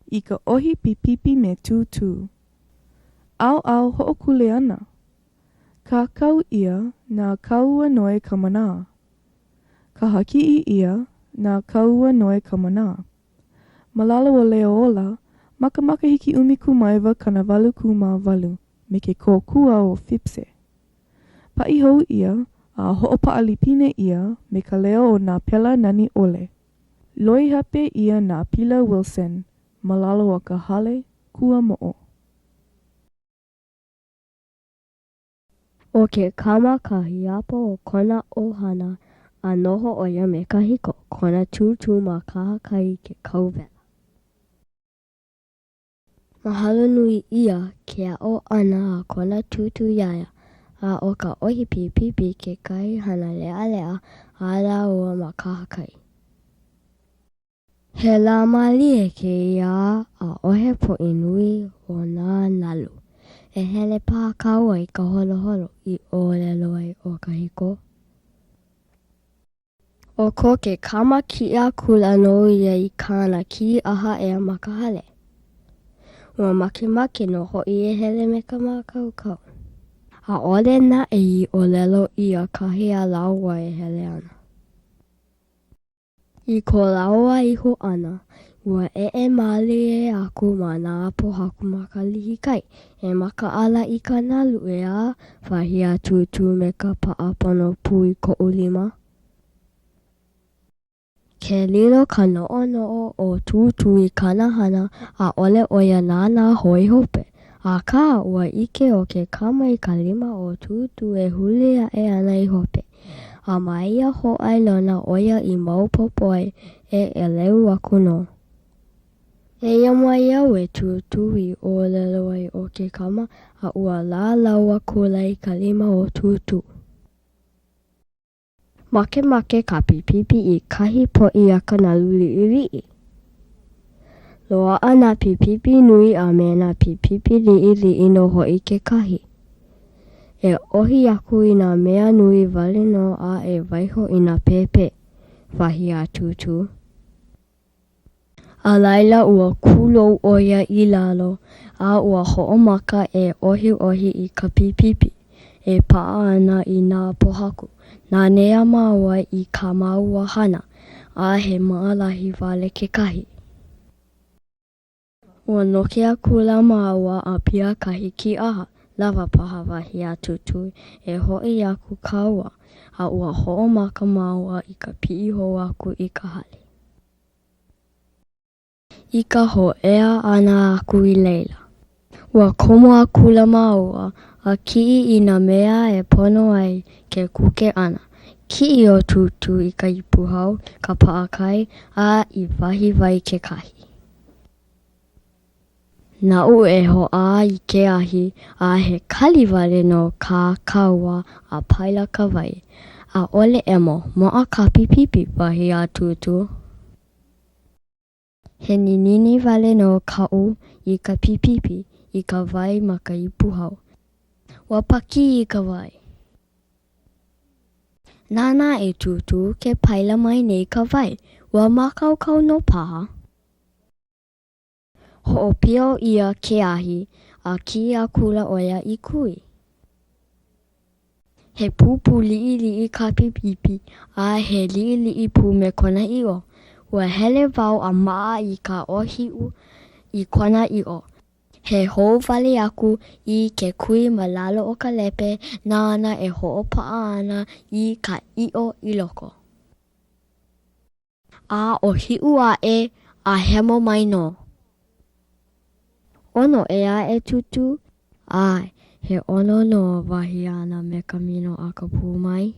I ka ʻohi pipipi me Tūtū. ʻAoʻao hoʻokuleana. Kākau ʻia na Kauanoe Kamanā. Kahakiʻi ʻia na Kauanoe Kamanā. Ma lalo o Leo Ola ma ka makahiki 1988 me ke kōkua o FIPSE. Paʻi hou ʻia a hoʻopaʻa lipine ʻia me ka leo o nā pela nani ʻole. Loihape ʻia na Pila Wilson ma lalo o ka Hale Kuamoʻo. ʻO ke kama ka hiapo o kona ʻohana a noho ʻo ia me Kahiko, kona tūtū ma kahakai i ke kau wela. Mahalo nui ʻia ke aʻo ʻana a kona tūtū iā ia, a ʻo ka ʻohi pipipi kekahi hana leʻaleʻa a lāua ma kahakai. He lā mālie kēia a ʻaʻohe poʻi nui o nā nalu. E hele paha kāua i ka holoholo, i ʻōlelo ai ʻo Kahiko. ʻO ko ke kama kiʻi akula nō ia i kāna kīʻaha ea ma ka hale. Ua makemake nō hoʻi e hele me ka mākaukau. ʻAʻole naʻe i ʻōlelo ʻia kahi a lāua e hele ana. I ko lāua iho ʻana, ua eʻe mālie aku ma nā pōhaku ma ka lihikai, E makaʻala i ka nalu, ʻeā, wahi a Tūtū me ka paʻa pono pū i koʻu lima. Ke lilo ka noʻonoʻo o Tūtū i kāna hana, ʻaʻole ʻo ia nānā hou i hope. Akā, ua ʻike ʻo ke kama i ka lima o Tūtū e huli aʻe ana i hope. A ma ia hōʻailona ʻo ia i maopopo ai e ʻeleu aku nō. Eia mai au e Tūtū i ʻōlelo ai ʻo ke kama, a ua lālau akula i ka lima o Tūtū. Makemake ka pipipi i kahi poʻi a ka nalu liʻiliʻi. Loaʻa nā pipipi nui a me nā pipipi liʻiliʻi nō hoʻi kekahi. E ʻohi aku i nā mea nui wale nō a e waiho i nā pēpē, wahi a Tūtū. A laila ua kūlou ʻo ia i lalo, a ua hoʻomaka e ʻohiʻohi i ka pipipi e paʻa ana i nā pōhaku. Nanea māua i kā māua hana, a he maʻalahi wale kekahi. Ua noke akula māua a pia kahi kīʻaha, lawa paha, wahi a Tūtū, e hoʻi aku kāua, a ua hoʻomaka māua i ka piʻi hou aku i ka hale. I ka hōʻea ʻana aku i laila, ua komo akula māua a kiʻi i nā mea e pono ai ke kuke ʻana. Kiʻi ʻo Tūtū i ka ipu hao, ka paʻakai, a i wahi wai kekahi. Naʻu e hoʻā i ke ahi, a he kali wale nō kā kāua a paila ka wai. ʻAʻole ʻemo, moʻa ka pipipi, wahi a Tūtū. He ninini wale nō kaʻu i ka pipipi i ka wai ma ka ipu hao. Ua pakī ka wai. Nānā e Tūtū, ke paila mai nei ka wai. Ua mākaukau nō paha. Hoʻopio ʻia ke ahi, a kiʻi akula ʻo ia i kui. He pūpū liʻiliʻi ka pipipi, a he liʻiliʻi pū me kona ʻiʻo. Ua hele wau a maʻa i ka ʻōhiʻu i kona ʻiʻo. He hou wale aku i ke kui ma lalo o ka lepe nāna e hoʻopaʻa ana i ka ʻiʻo i loko. A ʻōhiʻu aʻe a hemo mai nō. ʻOno ʻeā e Tūtū? ʻAe, he ʻono nō, wahi āna me ka minoʻaka pū mai.